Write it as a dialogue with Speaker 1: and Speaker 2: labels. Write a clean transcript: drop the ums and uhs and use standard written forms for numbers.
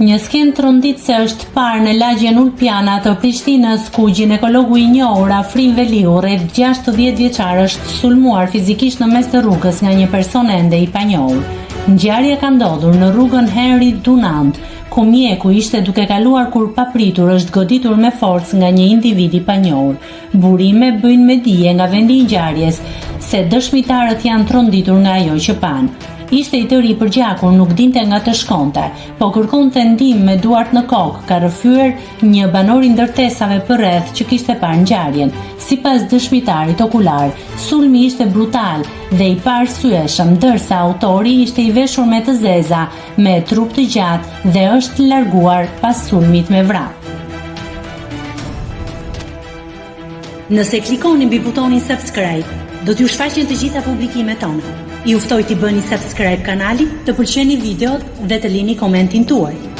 Speaker 1: Një skenë tronditëse është parë në lagjen Ulpiana të Prishtinës, ku gjinekologu i njohur Afrim Veliu, rreth 60 vjeçar, është sulmuar fizikisht në mes të rrugës nga një person ende i panjohur. Ngjarja ka ndodhur në rrugën Henry Dunant, ku mjeku ishte duke kaluar kur papritur është goditur me forcë nga një individ i panjohur. Burime bëjnë me dije nga vendi i ngjarjes se dëshmitarët janë tronditur nga ajo që panë. Ishte i tëri i përgjakur, nuk dinte nga të shkonte. Po kërkonte ndihmë me duart në kokë, ka rrëfyer një banor i ndërtesave përreth që kishte parë ngjarjen. Sipas dëshmitarit okular, sulmi ishte brutal dhe i paarsyeshëm, ndërsa autori ishte i veshur me të zeza, me trup të gjatë dhe është larguar pas sulmit me vrap. Nëse klikoni mbi butonin subscribe, do t'ju shfaqen të gjitha publikimet tona. Ju ftoj t'i bëni subscribe kanalit, të pëlqeni videot dhe të lini komentin tuaj.